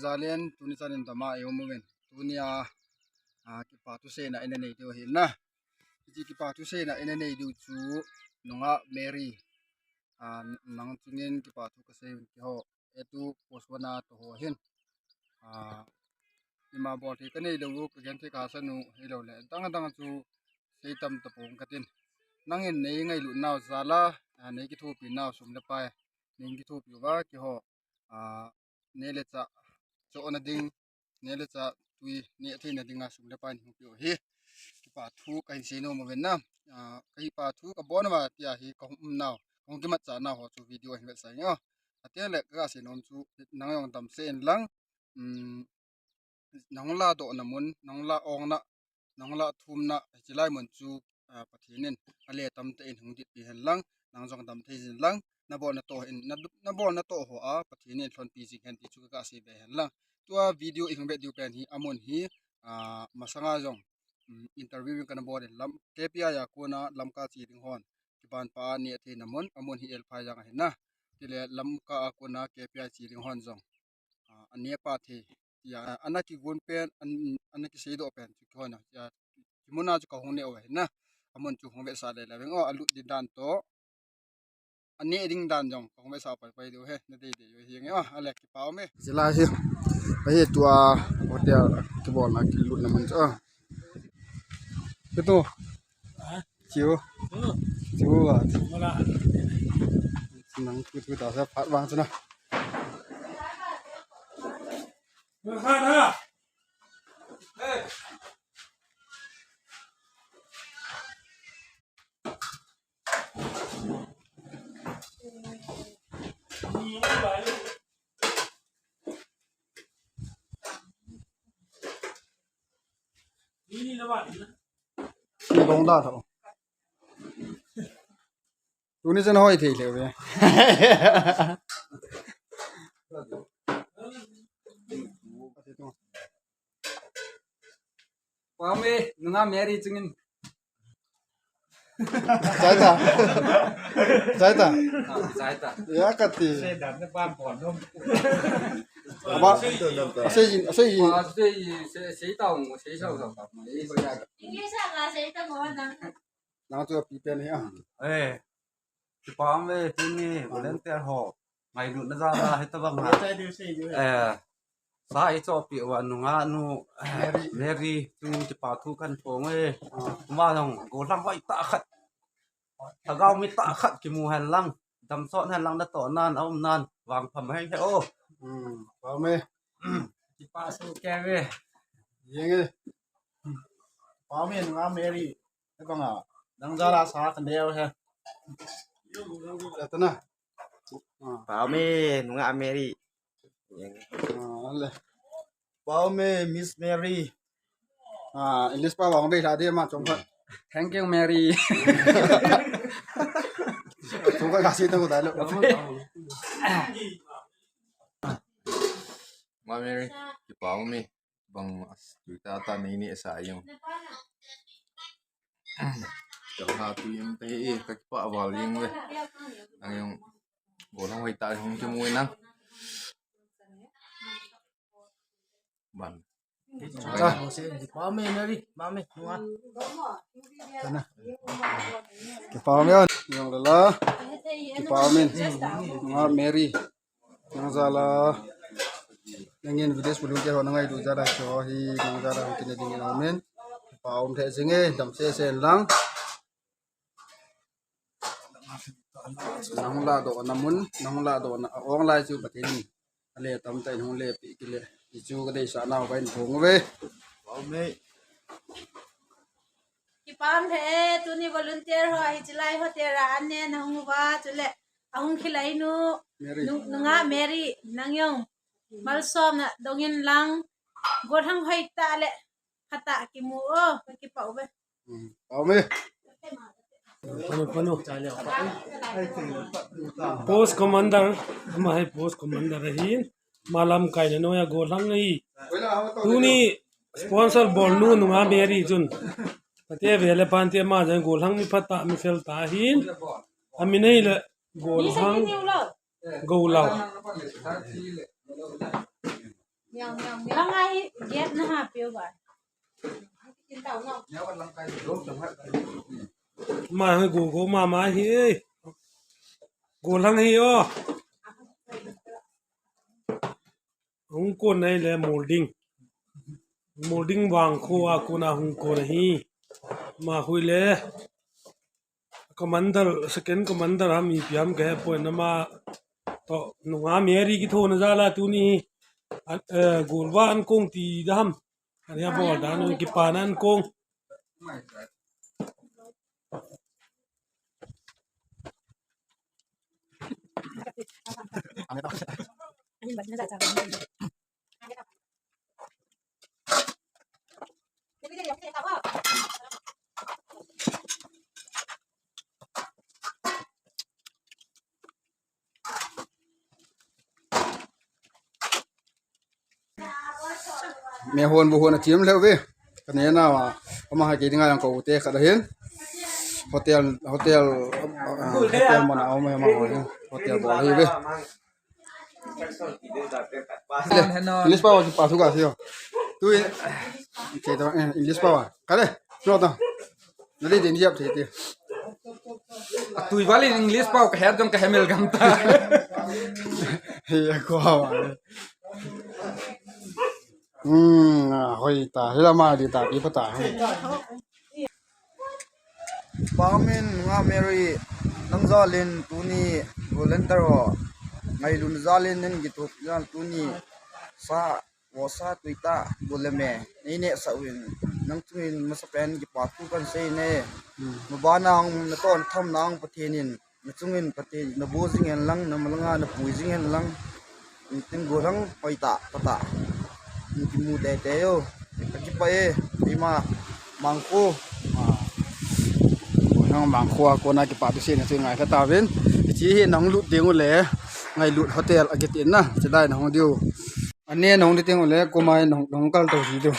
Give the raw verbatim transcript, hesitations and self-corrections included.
Jalen, tuni chan in dam a i um uvin. Tuni a, a, kipa thuseina i na nei diu ahi na. Hiche kipa thuseina i na nei diu chu nungah Mary, a, nang chungin kipa thu ka sei un keiho. Etu post one a toh ho hin. A, ima bol thei ka nei lou u, ka genthei ka san u, hilou le dang dang chu sei tam tapong ka tin. Nangin nei ngailut nau jal a, a, nei kithopi nau sum le pai, nei kithopi uva keiho, a, neh le chah chohna ding, neh le chah tui neh theina dinga sum le pai nei hung peh u hi. Kipa thu ka hin sei nom uvin na. A, ka kipa thu ka bol uva tia hi ka hung um nau, ka hung kimat cha nau ho chu video a hin vetsah inge. Atia le ka sei nom chu nang jong dam seh in lang. Um, nang la dohna mun, nang la ongna, nang la thumna, hiche lai mun chu, a, Pathen in ale tam tah in hung ditpi hen lang, nang jong dam thei jin lang, na bolna toh in, na, na bolna toh ho a Pathen in lhonpi jing hen ti chu ka sei be hen lang. Tua video i hung vet diu pen hi, amun hi, a, masanga jong, um, interview in kana bol in lam, K P I a kona Lamka che ding hon, kiban pa neh theina mun, amun hi L Phai jang ahi na. Tile Lamka a kona K P I che ding hon jong, a, aneh pa thei tia, ana kigon pen, an, ana kiseidoh pen chu kihon a, tia, kimun a chu ka hung neh u ahi na. Amun chu hung vetsah le le veng o, alut ding dan toh, aneh ding dan jong ka hung vetsah pai pai diu ahi, na dei dei u ahi nge o, ale kipa um e. Hiche lai hi, ahi tua hotel kibolna kilutna mun chu a. Kitu. Chiu. Chiu a. Nang tu tu ta sa phat vang chu na. Ni long da tho. Tuni chan hoi thei leu ve. Pame, nungah Mary chungin. Chai ta. Chai ta. Ah, chai ta. Ya kati. Aba, asei jin, asei jin. Ah, sei, sei, sei ta ung, sei sa sa ta. English a ka sei ta mo na. Nang chu pi pen hi a. Eh. Kipa um e, tuni volunteer ho ngailutna jal a hitabang a. Eh, sa i chohpeh uva nungah nu, eh, Mary, Mary, tuni kipa thu kan phong e. Ah. Ama jong gollhang hoitah khat, lhagao mittah khat kimu hen lang, damsot hen lang, natoh nan, aum nan, vangpha hih hen o. Hmm, pame. Kipa soh kei ve. Jeng e. Pame, nungah Mary. Hibang a, nang jal a sa kan deu he. Atana. Ah. Pame, nungah Mary. Ah, le. Pame, Miss Mary. Ah, English pa vang be la de ma chong khat. Thank you, Mary. Chong khat ka sei ta ko da lo. Ma Mary, kipa um e. Bang as, tui tah tah nei neh sah jeng. Chang ha tui jeng te e, ka kipah val jeng ve. Nang jong gollhang hoitah hung kimu e nang. Ban. Ah. Pame Mary, Pame, nungah. Kana. Kipah um e, jong la la. Kipah um e, nungah Mary. Nang jal a, nangin village volunteer ho na ngailut jal a, chu hi nang jal a hung kine dingin aum in. Kipah um thei jing e, dam sese lang. Nang ladohna mun, nang ladohna a ong lai chu Pathen in ale tam tah in hung lepeh kit le, hichu ka deisah nau ka hin phong uve. Amen. Kipah um thei e, tuni volunteer ho hiche lai hotel a an ne na hung uva, chule ahung khilai nu, Mary. Nu, nungah Mary, nang jong malsomna dongin lang, gollhang hoitah le phatah kimu o, ka kipah uve. Hmm, pah ume. Panu, panu. Post commander, ama hi post commander ahin, ama lamkaina noiya gollhang ahi. Tuni sponsor bolnu nungah Mary chun, pate ve le pante ama jong gollhang mi phatah mi feltah ahin, amin ahile gollhang Golhang. Lang ai, get na ha pio ba. Ma hi go go ma ma hi. Go lang hi o. Hung kon nei le molding. Molding vang kho a kona hung kon hi. Ma hui le. Commander, second commander ham ipi ham kahe poi, nama to nunga Mary kithona jal a tuni hi, an, eh, golva ankong ti da ham. Ani abol dan u kipana ankong. Me hon bu hon a thiam leu ve. Ka ne na wa, ama ha ke dinga yang ko te khat ahin. Hotel, hotel, ah, hotel mana au me ma ho hin. Hotel bol hi ve. English pao, pa thu ka sio. Tu in, ke to, eh, English pao. Kale, no to. Nali din yap thei ti. Tui vali English pao ka her jong ka hemel gam ta. He ko wa. Hmm, ah, hoi ta. Hila ma di ta, pi pa ta. Pamin nga Mary, nang jalin tuni volunteer ho. Ngailun jalin nin kitup jal tuni sa, vosa tuita buleme. Nei ne sa uin, nang tungin masa pen kipa tu kan sei ne. Hmm. Mabana ang na ton tham na ang Pathen in. Na chungin Pathen, na bu jing hen lang, na malanga, na pui jing hen lang. Tin go lang, hoi ta, ta ta. Kimu te te yo. Ka kipa e, ima, mangkho. Ah. Go lang mangkho a kona kipa tu se na chu ngai kha ta ven. Chi hi nang lut ding u le. Ngailut hotel a kitin na. Chi dai nang diu. Ane nong di teng le, ko mai nong, nong kal to si tu.